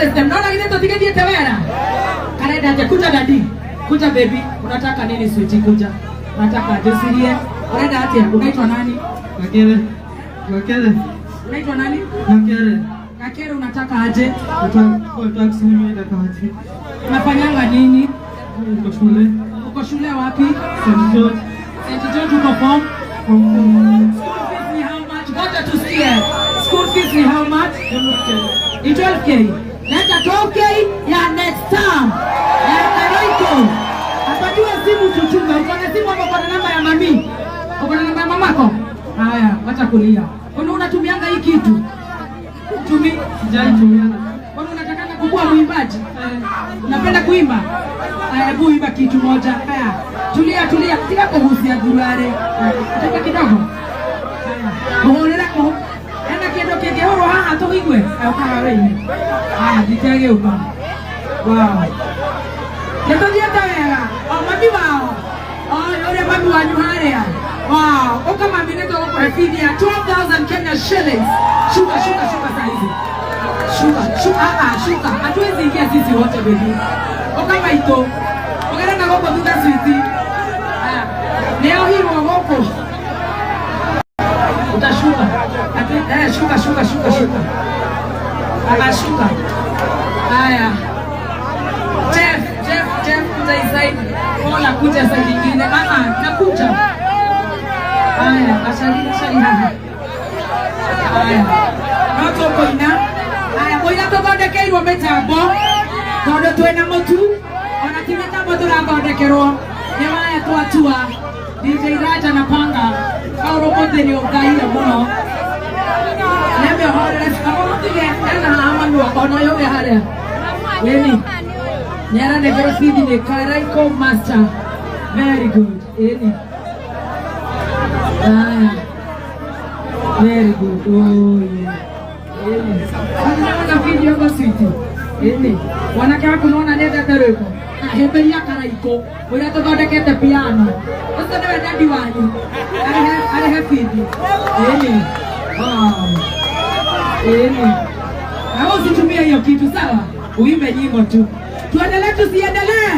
System. Naona githĩ tũtigĩthiĩte wera. Karenda aje kuja daddy. Kuja baby. Unataka nini sweetie kuja? Unataka aje usilie. Unaenda aje? Unaitwa nani? Gakere. Gakere. Unaitwa nani? Gakere. Gakere unataka aje? Nataka taxi mimi nataka. Unafanyanga nini? Niko shule. Uko shule wapi? St. George. St. George uko form? Form School fees ni how much? Ngoja tusikie. School fees ni how much? 12K. Ni 12K. Leta 12K ya next term. Ya Karoiko. Apatiwe simu tuchunga. Uko na simu ama uko na namba ya mami? Uko na namba ya mamako? Haya, wacha kulia. Kwani unatumianga hii kitu? Tumi. Sijaitumia. Kwani unatakanga kukuwa mwimbaji? Unapenda kuimba? Haya, hebu imba kitu moja. Haya, tulia tulia, tiga kugusia thurare. Tuka kidogo. Muhurira ena kindu kingihurwo haha tuigue ukaga weine. Haya, nditegĩũka. Wow. Nĩtũthiĩte wega. O mami wao. O ũrĩa mami wanyu harĩa. Wow. Ũka mami nĩtũgũkũhe bithi ya 12,000 Kenya shillings. Shuka shuka shuka saa hizi. Shuka shuka ah ah shuka. Hatuwezi ingia sisi wote baby. Ũka maitũ. Ũgere na gũkũ thutha sweetie. Haya. Nĩohirwo gũkũ. Utashuka. Ati, eh, shuka shuka shuka shuka. Akashuka. Haya. Jeff, Jeff, Jeff kuja hii side. Paula kuja side nyingine. Ah ah, nakuja. Haya, ashari ashari haha. Haya. No tũkũina. Haya, mũina tũthondekeirwo mĩtambo tondũ twĩna mũtu ona ti mĩtambo tũrathondekerwo nĩ waya twatua. DJ Raja na panga kaũrũ mũthĩ nĩ ũngaire mũno nĩmĩhorere aba mũtige ena haha mami wakwa ona ũyũ ũrĩa harĩa ĩni nĩaranengerwo bithi nĩ Karaiko Master. Very good. Ĩni haya, very good. Oh yeah. Ĩni unaona video kwa sweet. Ĩni mwanake waku nona nĩendete rwĩmbo ahĩmbĩria Karaiko ũrĩa tũthondekete piano ũcio nĩwe daddy wanyu arehe arehe bithi. Ĩni wow. Ĩni na wewe usitumie hiyo kitu sawa, uimbe nyimbo tu. Tuendelee tusiendelee?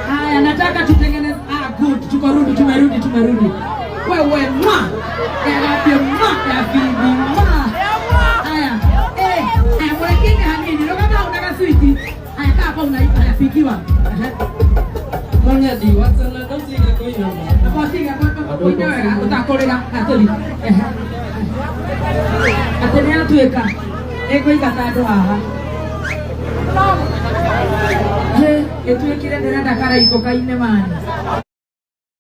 Haya, nataka tutengeneze. Ah, good, tuko rudi, tumerudi, tumerudi. Wewe mwa ya mwa ya bibi mwa. Haya, eh, haya mwekine hanini, ndio kama unaka sweet. Haya, kaa hapo unapikiwa. Munyadi watsana ndautika koinama. Akwatiga kwa wega utakurira atũri. Atĩ nĩ atuĩka ĩkũingata andũ haha. Ĩtuĩkire ndĩrenda Karaiko kaine mani.